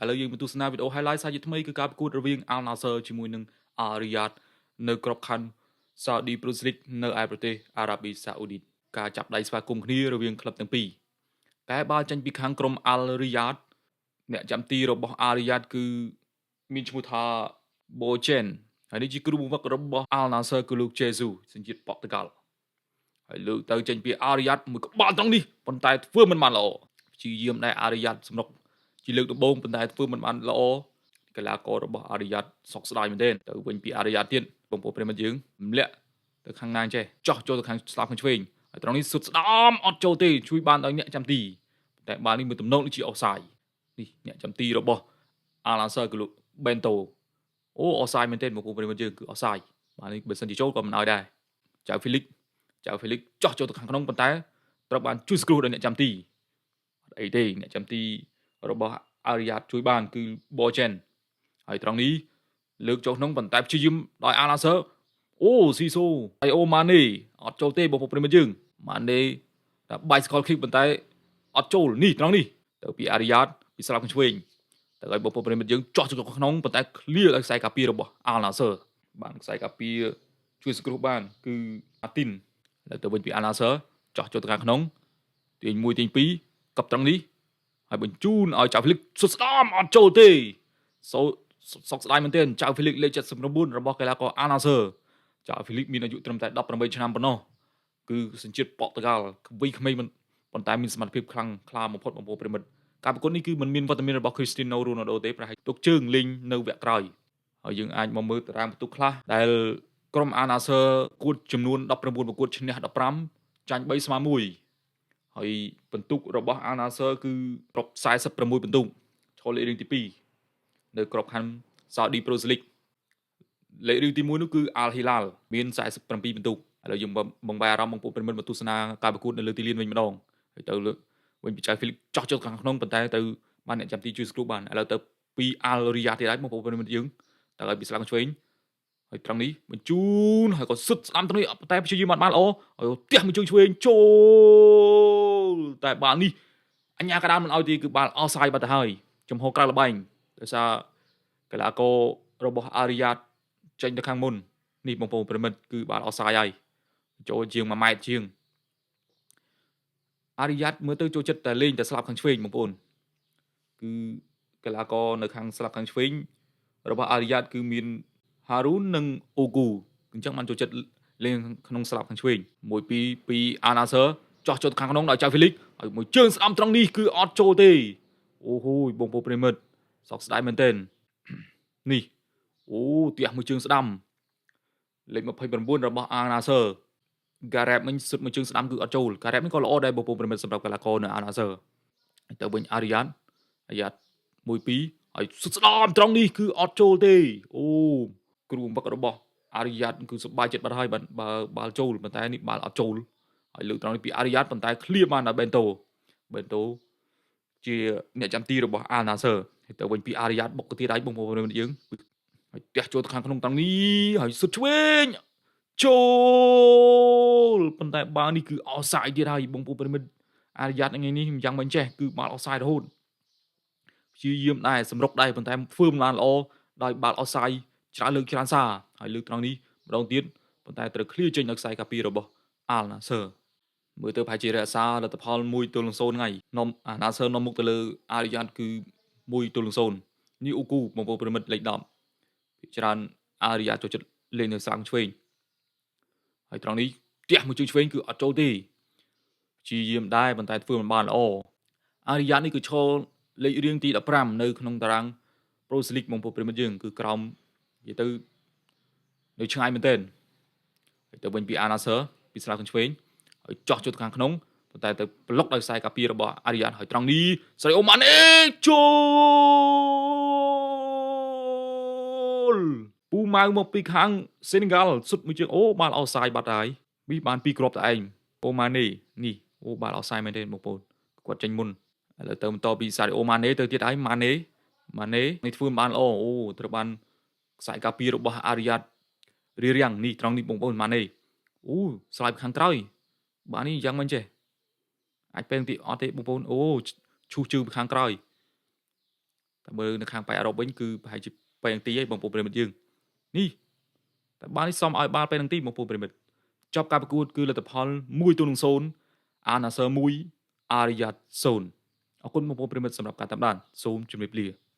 ឥឡូវយើងមកទស្សនាវីដេអូ highlight សាជាថ្មីគឺការប្រកួតរវាង Al Nassr ជាមួយនឹង Al Riyadh នៅក្របខ័ណ្ឌ Saudi Pro League នៅឯប្រទេសអារ៉ាប៊ីសាអូឌីតការចាប់ដៃស្វាគមន៍គ្នារវាងក្លឹបទាំងពីរតែបាល់ចេញពីខាងក្រុម Al Riyadh អ្នកចាំទីរបស់ Al Riyadh គឺមានឈ្មោះថា Bochen ហើយនេះជាគ្រូបង្វឹករបស់ Al Nassr គឺលោក Jesus សញ្ជាតិប៉ូទុយហ្គាល់ហើយលើកទៅចេញពី Al Riyadh មួយក្បាលត្រង់នេះប៉ុន្តែធ្វើមិនបានល្អព្យាយាមដែរ Al Riyadh សម្រុកជាលើកដំបូងប៉ុន្តែធ្វើមិនបានល្អកីឡាកររបស់ Al Riyadh សោកស្ដាយមែនទែនទៅវិញពី Al Riyadh ទៀតបងប្អូនប្រិមត្តយើងទម្លាក់ទៅខាងណាចេះចោះចូលទៅខាងស្លាប់ខាងឆ្វេងហើយត្រង់នេះសុទ្ធស្ដាមអត់ចូលទេជួយបានដោយអ្នកចាំទីតែបាល់នេះមើលទំនងដូចជាអូសាយនេះអ្នកចាំទីរបស់ Al Nassr គឺលោក Bento អូអូសាយមែនទែនបងប្អូនប្រិមត្តយើងគឺអូសាយបាល់នេះបើសិនជាចូលក៏មិនឲ្យដែរចៅ Felix ចៅ Felix ចោះចូលទៅខាងក្នុងប៉ុន្តែត្រូវបានជួយស្គ្រោះដោយអ្នកចាំទីអត់អីទេអ្នកចាំទីរបស់ Al Riyadh ជួយបានគឺ Bochen ហើយត្រង់នេះលើកចូលក្នុងប៉ុន្តែព្យាយាមដោយ Al Nassr អូស៊ីសូហើយអូម៉ានីអត់ចូលទេបងប្អូនប្រិមត្តយើងម៉ានីតែ bicycle kick ប៉ុន្តែអត់ចូលនេះត្រង់នេះទៅពី Al Riyadh ពីស្លាប់ខាងឆ្វេងទៅឲ្យបងប្អូនប្រិមត្តយើងចោះចូលក្នុងប៉ុន្តែ clear ដោយខ្សែការពាររបស់ Al Nassr បានខ្សែការពារជួយសង្គ្រោះបានគឺអាទីនទៅវិញពី Al Nassr ចោះចូលទៅខាងក្នុងទាញ1ទាញ2កັບត្រង់នេះហើយបញ្ជូនឲ្យចៅហ្វីលីកសុទ្ធស្ដាមអត់ចូលទេសូសុកស្ដាយមែនទែនចៅហ្វីលីកលេខ79របស់កីឡាករ Al Nassr ចៅហ្វីលីកមានអាយុត្រឹមតែ18ឆ្នាំប៉ុណ្ណោះគឺសញ្ជាតិប៉ូទុយហ្គាល់វ័យក្មេងប៉ុន្តែមានសមត្ថភាពខ្លាំងក្លាបំផុតបងប្អូនប្រិមិត្តការប្រកួតនេះគឺមិនមានវត្តមានរបស់ Cristiano Ronaldo ទេប្រហែលទុកជើងលេងនៅវគ្គក្រោយហើយយើងអាចមកមើលតារាងបន្ទុកខ្លះដែលក្រុម Al Nassr គួតចំនួន19ប្រកួតឈ្នះ15ចាញ់3ស្មើ1ហើយបន្ទុករបស់ Al Nassr គឺគ្រប់46បន្ទុកឈរលេខរៀងទី2នៅក្របខ័ណ្ឌ Saudi Pro League លេខរៀងទី1នោះគឺ Al Hilal មាន47បន្ទុកឥឡូវយើងបង្វែរអារម្មណ៍បងប្អូនប្រិមិត្តមកទស្សនាការប្រកួតនៅលើទីលានវិញម្ដងហើយទៅលើវិញពីចៅហ្វីលីកចោះចូលខាងក្នុងប៉ុន្តែទៅបានអ្នកចាំទីជួយស្គ្រូបានឥឡូវទៅពី Al Riyadh ទៀតហើយបងប្អូនប្រិមិត្តយើងទៅឲ្យពីស្លាប់ឆ្វេងហើយត្រង់នេះបញ្ជូនហើយក៏សុទ្ធស្ដាំត្រង់នេះប៉ុន្តែព្យាយាមអត់បានល្អហើយផ្ទះមួយជើងឆ្វេងចូលតែបាល់នេះអញ្ញាកដាលមិនឲ្យទេគឺបាល់អស់សាយបាត់ទៅហើយចំហក្រៅលបែងដោយសារកីឡាកររបស់ Al Riyadh ចេញទៅខាងមុននេះបងប្អូនប្រិមិត្តគឺបាល់អស់សាយហើយចូលជាង1ម៉ែត្រជាងអារិយ៉ាតមើលទៅចូលចិត្តតែលេងតែស្លាប់ខាងឆ្វេងបងប្អូនគឺកីឡាករនៅខាងស្លាប់ខាងឆ្វេងរបស់អារិយ៉ាតគឺមានហារូននិងអូគូអញ្ចឹងបានចូលចិត្តលេងក្នុងស្លាប់ខាងឆ្វេង1 2 2អាណាសឺចោះចូលខាងក្នុងដោយចៅហ្វីលីកហើយមួយជើងស្ដាំត្រង់នេះគឺអត់ចូលទេអូហូយបងប្អូនប្រិមិត្តសោកស្ដាយមែនទែននេះអូទះមួយជើងស្ដាំលេខ29របស់អាណាសឺហ្ការ៉េបមិញសុទ្ធមួយជើងស្ដាំគឺអត់ចូលហ្ការ៉េបនេះក៏ល្អដែរបងប្អូនប្រិមិត្តសម្រាប់កីឡាករនៅអាណាសឺទៅវិញអារិយ៉ាតអាយ៉ាត1 2ហើយសុទ្ធស្ដាំត្រង់នេះគឺអត់ចូលទេអូគ្រូបង្វឹករបស់អារិយ៉ាតគឺសប្បាយចិត្តបាត់ហើយបើបាល់ចូលប៉ុន្តែនេះបាល់អត់ចូលហើយលើកត្រង់នេះពីអារិយ៉ាតប៉ុន្តែ clear បានដល់បេនតូបេនតូជាអ្នកចាំទីរបស់អាល់ណាសឺហើយទៅវិញពីអារិយ៉ាតបុកទៅទៀតហើយបងប្អូនប្រិមិត្តយើងហើយផ្ទះចូលទៅខាងក្នុងត្រង់នេះហើយសុទ្ធឆ្វេងចូលប៉ុន្តែបាល់នេះគឺអស់សាយទៀតហើយបងប្អូនប្រិមិត្តអារិយ៉ាតថ្ងៃនេះយ៉ាងមិនចេះគឺបាល់អស់សាយរហូតព្យាយាមដែរសម្រុកដែរប៉ុន្តែធ្វើមិនបានល្អដោយបាល់អស់សាយច្រើនលើកច្រើនសារហើយលើកត្រង់នេះម្ដងទៀតប៉ុន្តែត្រូវ clear ចេញដោយខ្សែកាពីរបស់ Al Nassr មើលទៅប្រហែលជារក្សាលទ្ធផល1ទល់នឹង0ថ្ងៃនាំអា Nassr នាំមុខទៅលើ Al Riyadh គឺ1ទល់នឹង0នេះអូគូបងប្អូនប្រិមិត្តលេខ10ភាគច្រើន Al Riyadh ចូលចិត្តលេងនៅស្រាំងឆ្វេងហើយត្រង់នេះផ្ទះមួយជើងឆ្វេងគឺអត់ចូលទេព្យាយាមដែរប៉ុន្តែធ្វើមិនបានល្អអារិយ៉ានេះគឺឈរលេខរៀងទី15នៅក្នុងតារាង Pro League បងប្អូនប្រិមិត្តយើងគឺក្រោមនិយាយទៅនៅឆ្ងាយមែនទែនហើយទៅវិញពី Al Nassr ពីស្លាប់ខាងឆ្វេងហើយចោះចូលទៅខាងក្នុងប៉ុន្តែទៅប្លុកដោយខ្សែកាពីរបស់អារិយ៉ាហើយត្រង់នេះស្រីអូម៉ាណេចូលពូម៉ៅមកពីខាងសេនេហ្គាល់សុទ្ធមួយជើងអូបាល់អោសាយបាត់ហើយនេះបានពីរគ្រាប់តែឯងអូម៉ាណេនេះអូបាល់អោសាយមែនទេបងប្អូនគាត់ចេញមុនឥឡូវទៅបន្តពីសារីអូម៉ាណេទៅទៀតហើយម៉ាណេម៉ាណេនេះធ្វើមិនបានល្អអូត្រូវបានខ្សែការពាររបស់អារិយ៉ាតរៀបរៀងនេះត្រង់នេះបងប្អូនម៉ាណេអូស្លាយខាងក្រោយបាទនេះយ៉ាងមិនចេះអាចពេលទីអត់ទេបងប្អូនអូឈូសជើងពីខាងក្រោយ តែមើលនៅខាងប៉ែកអឺរ៉ុបវិញគឺប្រហែលជាប៉េណាល់ទីឯងបងប្អូនប្រិយមិត្តយើងនេះតែបាល់នេះសមឲ្យបាល់ប៉េណាល់ទីបងប្អូនប្រិយមិត្តចប់ការប្រកួតគឺលទ្ធផល1-0អាណាសឺ1អារីយ៉ាត0អរគុណបងប្អូនប្រិយមិត្តសម្រាប់ការតាមដានសូមជម្រាបលា។